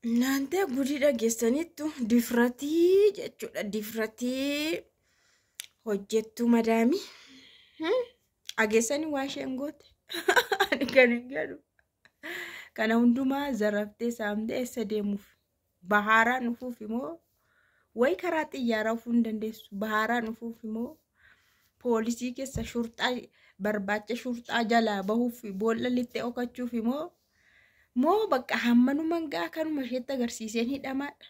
Naantee gudii dhageessaniittu difratii jechuudha. Difratii hojjettuu madaamii. Dhageessanii waa isheen goote. Ani kan hin jedhu. Kana hundumaa zaraftee saamtee eessa deemuuf? Bahaaraan dhufuuf immoo wayi karaa xiyyaaraa dhufuu hin dandeessu. Bahaaraan dhufuuf immoo poolisii keessa shurxaa barbaacha shurxaa jalaa bahuuf boolla lixxee dhokachuuf immoo moo bakka hammanuman ga'a kanuma isheetti agarsiiseen hidhamaadha.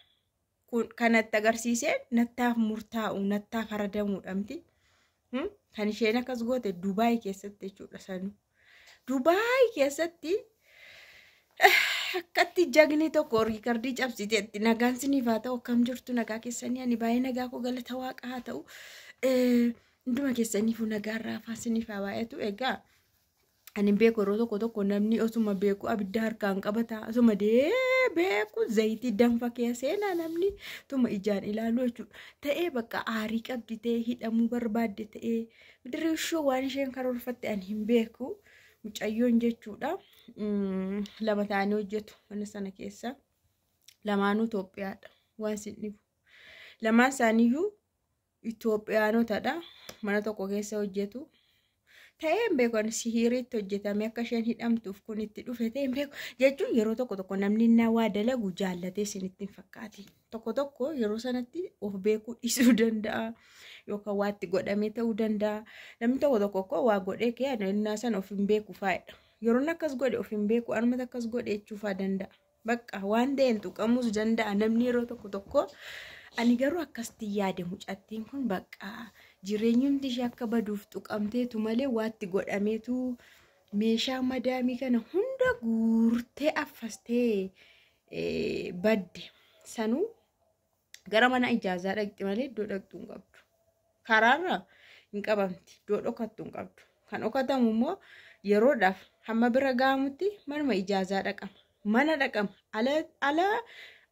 Kun kanatti agarsiiseen nattaaf murtaa'u nattaaf haradamuudha miti. Kan isheen akkas goote Dubaay keessatti jechuudha sanuu. Dubaay keessatti akkatti jagni tokko riikardii cabsiteetti. Nagaan siniif haa ta'u, akkam jirtu? Nagaa keessanii? Ani baay'ee nagaa koo, galata waaqa haa ta'u. Hunduma keessaniifuu nagaan raafaa siniif haa baay'atu. Egaa ani beeku, yeroo tokko tokko namni osuma beeku abidda harkaan qabata, osuma dee beeku zayitii danfa keessa seenaa namni tuma ijaan ilaalu jechuudha. Ta'ee bakka aarii qabdi ta'ee hidhamuu barbaadde ta'ee dirreeshoo waan isheen karoorfatte ani hin beeku. Mucayyoon jechuudha. Lama ta'anii hojjetu mana sana keessa. Lamaanuu Itoophiyaadha. Waan isin dhibu. Lamaan isaaniiyyuu Itoophiyaanotadha. Mana tokko keessa hojjetu. Ta'ee hin beeku, ani sihiiriitti hojjetamee akka isheen hidhamtuuf kun itti dhufe ta'ee hin beeku. Jechuun yeroo tokko tokko namni innaa waa dalagu jaallatee isinitti hin fakkaatin. Tokko tokko yeroo sanatti of beekuu dhiisuu danda'a. Yookaan waa itti godhamee ta'uu danda'a. Namni tokko tokko koo waa godhee kee innaa sana of hin beeku faayidha. Yeroon akkas godhe of hin beeku, anumatti akkas godhe jechuufaa danda'a. Bakka waan ta'een tuqamuus danda'a namni yeroo tokko tokko. Ani garuu akkasitti yaade, mucattiin kun bakka jireenyumti ishee akka baduuf tuqamteetu malee waatti godhameetu meeshaa madaamii kana hunda guurtee affastee badde. Sanuu gara mana ijaazaa dhaqxi malee iddoo dhaqxu hin qabdu. Karaarra hin qabamti, iddoo dhokattu hin qabdu. Kan dhokatamu immoo yeroodhaaf hamma bira ga'amutti manuma ijaazaa dhaqama. Mana dhaqama. Ala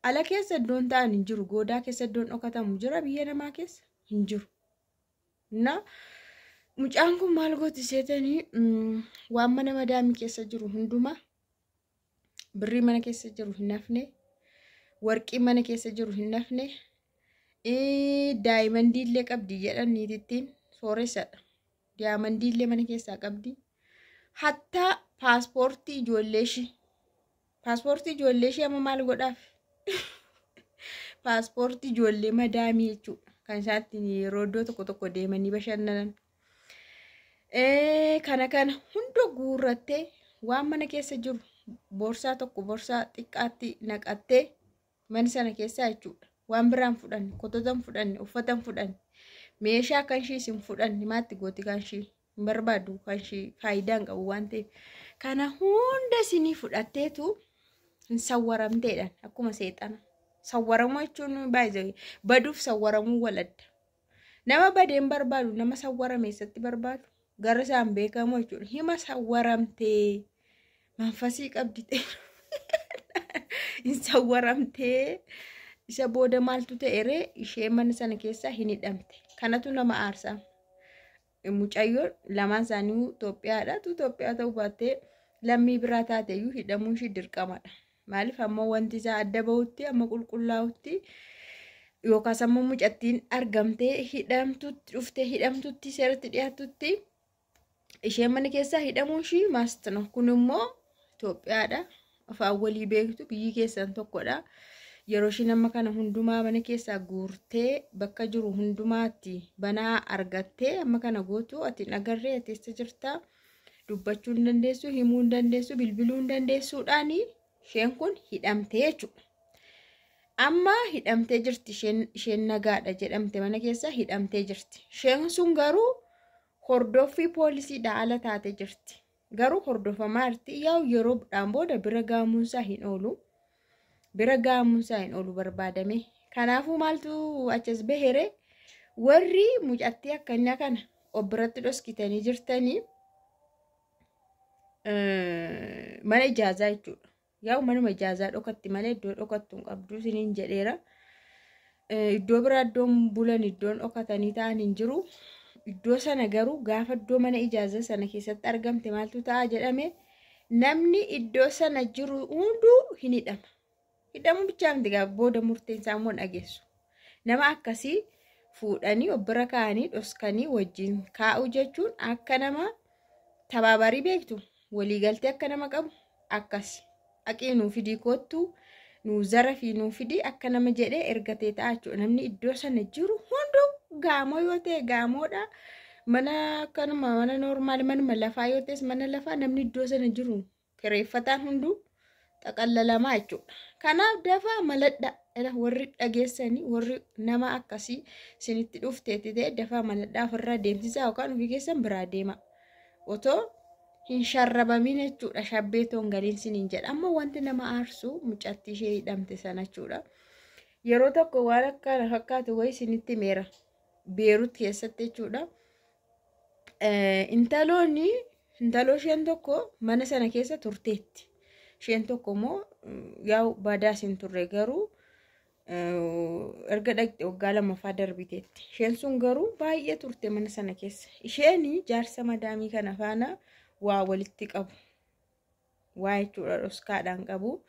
ala keessa iddoon ta'an hin jiru. Goodaa keessa iddoon dhokatamu jira, biyya namaa keessa hin jiru. Na mucaan kun maal gooti seetanii? Waan mana madaamii keessa jiru hundumaa, birrii mana keessa jiru hin hafne, warqii mana keessa jiru hin hafne, daayimandii illee qabdi jedhan, niitittiin sooressadha. Daayimandii illee mana keessaa qabdi. Hattaa paaspoortii ijoollee ishii. Paaspoortii ijoollee ishee amma maal godhaaf? Paaspoortii ijoollee madaamii jechuudha. Kan isaan ittiin yeroo iddoo tokko tokko deemanii bashannanan. Kana kana hunda guurrattee waan mana keessa jiru boorsaa tokko boorsaa xiqqaatti naqattee mana sana keessaa jechuudha. Waan biraan fudhanne, kotota hin fudhanne, uffata hin fudhanne, meeshaa kan ishii hin fudhanne, maatti gooti kan ishii hin barbaadu, kan ishii faayidaa hin qabu waan ta'eef. Kana hunda isinii fudhatteetu hin sawwaramteedhaan akkuma seexana. Sawwaramuu jechuun baay'ee baduuf sawwaramuu waladda. Nama badeen barbaadu, nama sawwarame eessatti barbaadu? Gara isaan beekamu jechuudha. Hima sawwaramtee manfasii qabdi ta'e hin sawwaramtee. Isa booda maaltu ta'e ree? Ishee mana sana keessaa hin hidhamte. Kanatu nama aarsaa. Mucayyoon lamaan isaanii Itoophiyaadha. Itoophiyaa ta'uu baattee lammii biraa taate iyyuu hidhamuun ishee dirqamadha. Maaliif? Amma wanti isaa adda bahutti, amma qulqullaa'utti, yookaas ammoo mucattiin argamtee hidhamtutti dhuftee hidhamtutti seeratti dhiyaattutti isheen mana keessaa hidhamuun ishii must no. Kun immoo Itoophiyaadha. Afaan walii beektu, biyyi keessan tokkodha. Yeroo ishiin amma kana hundumaa mana keessaa guurtee bakka jiru hundumaatti banaa argattee amma kana gootu ati hin agarree, ati eessa jirtaa? Dubbachuu hin dandeessu, himuu hin dandeessu, bilbiluu hin dandeessuudhaani isheen kun hidhamtee jechuudha. Amma hidhamtee jirti isheen, nagaadha jedhamte, mana keessa hidhamtee jirti. Isheen sun garuu hordoffii poolisiidha ala taatee jirti. Garuu hordofamaa jirti. Yaa'u yeroodhaan booda bira ga'amuunsaa hin oolu. Bira ga'amuunsaa hin oolu barbaadame. Kanaafuu maaltu achas bahere? Warri mucattii akkanaa kana of biratti dhoskitanii jirtanii mana ijaazaa jechuudha. Yaa'u manuma ijaazaa dhokatti malee iddoo dhokattu hin qabdu isiniin jedheera. Iddoo biraa iddoon bulan, iddoon dhokatanii ta'an hin jiru. Iddoo sana garuu gaafa iddoo mana ijaazaa sana keessatti argamte maaltu ta'a jedhame? Namni iddoo sana jiru hunduu hin hidhama. Hidhamuu bichaa miti gaafa booda murteen isaa immoo dhageessu. Nama akkasii fuudhanii of bira kaa'anii dhoskanii wajjin kaa'uu jechuun akka nama tabaabarii beektu waliigaltee akka nama qabu akkas. Haqii nuu fidii koottuu nuu zara fi nuu fidii akka nama jedhee ergatee ta'a jechuudha. Namni iddoo sana jiru hunduu gaamoo yoo ta'e gaamoodha. Mana akkanuma mana noormaali manuma lafaa yoo ta'es mana lafaa namni iddoo sana jiru kireeffataan hunduu xaqallalamaa jechuudha. Kanaaf dafaa maladha. Warri dhageessanii warri nama akkasii isinitti dhufteetti ta'e dafaa maladhaa ofirraa deemsisaa yookaan ofii keessan biraa deema. Otoo hin sharrabamin jechuudha. Shabbee toon galiin siniin jedha. Amma wanti nama aarsu mucattii ishee hidhamte sana jechuudha. Yeroo tokko waan akkana fakkaatu wayii isinitti himeera. Beerut keessatti jechuudha. Intaloonni intaloo isheen tokko mana sana keessa turteetti. Isheen tokko immoo yaa'u badaas hin turre garuu erga dhaqxe waggaa lammaffaa darbiteetti. Isheen sun garuu baay'ee turte mana sana keessa. Isheen jaarsa madaamii kana faana waa walitti qabu. Waa jechuudha dhoskaadhaan qabu.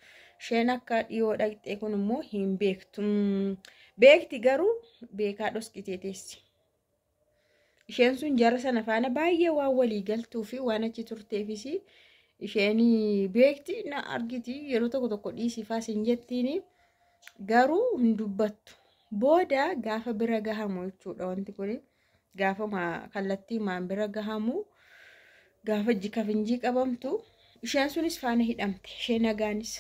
Isheen akka dhiyoo dhaqxe kun immoo hin beektu. Beekti garuu beekaa dhoskitee teessi. Isheen sun jara sana faana baay'ee waan walii galtuu fi waan achi turteefis isheen beekti na argiti yeroo tokko tokko dhiisiifaa sin jettiin garuu hin dubbattu. Booda gaafa bira gahamu jechuudha wanti kun gaafa kallattii maan bira gahamu gaafa jikafinjii qabamtu isheen sunis faana hidhamte isheen nagaanis.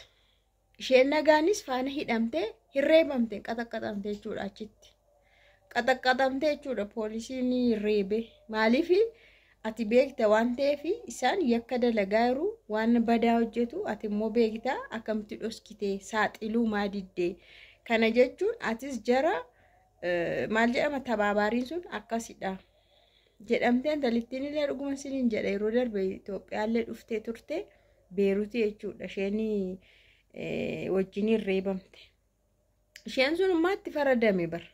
Isheen nagaanis faana hidhamte hirreebamte qaxaqqaxamte jechuudha achitti. Qaxaqqaxamte jechuudha poolisiin reebe. Maaliif ati beekta waan ta'eef isaan yakka dalagaa jiru waan badaa hojjetu ati immoo beekta akkamitti dhoskite saaxiluu maa diddee. Kana jechuun atis jara maal jedhama tabaabaariin sun akkasidha. Jedhamtee intalittiin illee dhuguma siniin jedha yeroo darbe Itoophiyaallee dhuftee turte Beeruuti jechuudha isheen wajjin reebamte. Isheen sun immoo itti faradame bara.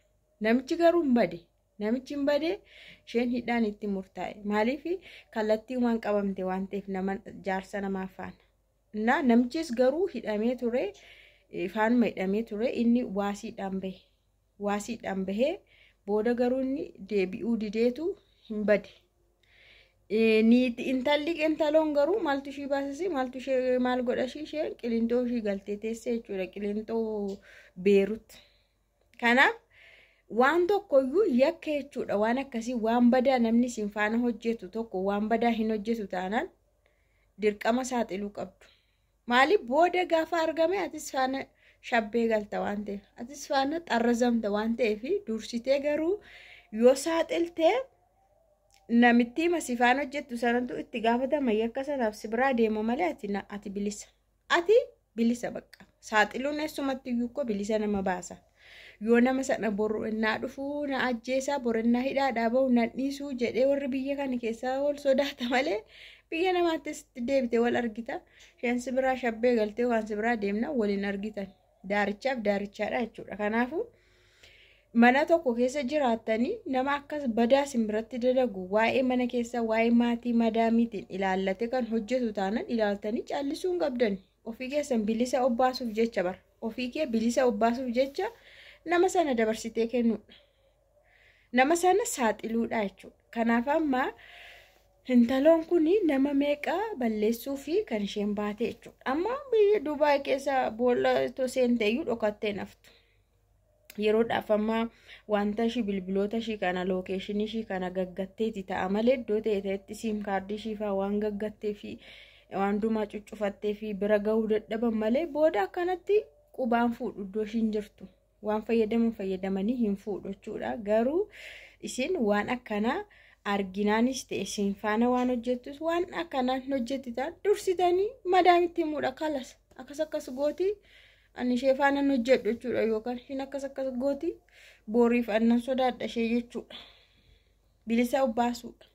Namichi garuu hin bade. Namichi hin bade isheen hidhaan itti murtaa'e. Maaliif kallattii waan qabamte waan ta'eef nama jaarsa namaa faana. Na namichis garuu hidhamee ture faanuma hidhamee ture inni waasiidhaan bahe. Waasiidhaan bahee booda garuu inni deebi'uu dideetu hin bade. Niiti intalli intaloon garuu maaltu ishii baasisi maaltu ishee maal godha isheen qilintoo ishii galtee teessee jechuudha qilintoo Beerut. Kanaaf waan tokkoyyuu yakka jechuudha waan akkasii waan badaa namni isin faana hojjetu tokko waan badaa hin hojjetu taanaan dirqama saaxiluu qabdu. Maaliif booda gaafa argame atis faana shabbee galta waan ta'eef atis faana xarrazamta waan ta'eef dursitee garuu yoo saaxiltee namittii masii faana hojjettu sanatu itti gaafatama yakka sanaaf si biraa deema malee ati bilisa. Ati bilisa bakka. Saaxiluun eessumatti iyyuu koo bilisa nama baasa. Yoo nama sana boronnaa dhufuu na ajjeesaa boronnaa hidhaadhaa bahu na dhiisuu jedhee warri biyya kana keessaa wal sodaata malee biyya namaattis deebite wal argita. Isheen si biraa shabbee galtee waan si biraa deemna waliin argitan. Daarichaaf daarichaadha jechuudha. Kanaafuu mana tokko keessa jiraattanii nama akkas badaa isin biratti dalagu waa'ee mana keessa waa'ee maatii madaamiitiin ilaallate kan hojjetu taanaan ilaaltanii callisuu hin qabdan. Ofii keessan bilisa obbaasuuf jecha bara. Ofii kee bilisa obbaasuuf jecha nama sana dabarsitee kennuudha. Nama sana saaxiluudha jechuudha. Kanaaf amma intaloon kun nama meeqa balleessuu fi kan isheen baate jechuudha. Amma biyya Dubaay keessa boolla seente iyyuu dhokattee naftu. Yeroodhaaf amma wanta ishii bilbiloota ishii kana lookeeshinii ishii kana gaggatteeti ta'a malee iddoo ta'e ta'etti siim kaardii ishii fa'aa waan gaggattee fi waan dumaa cuccufattee fi bira gahuu dadhaban malee booda akkanatti qubaan fuudhu iddoo ishiin jirtu. Waan fayyadaman fayyadamanii hin fuudhu jechuudha. Garuu isin waan akkanaa arginaanis ta'e isin faana waan hojjettus waan akkanaan hojjettitan dursitanii madaamitti himuudha kalas akkas akkas gooti ani ishee faana hojjedhu jechuudha yookaan ishiin akkas akkas gooti boriif annan sodaadha ishee jechuudha. Bilisa obbaasuudha.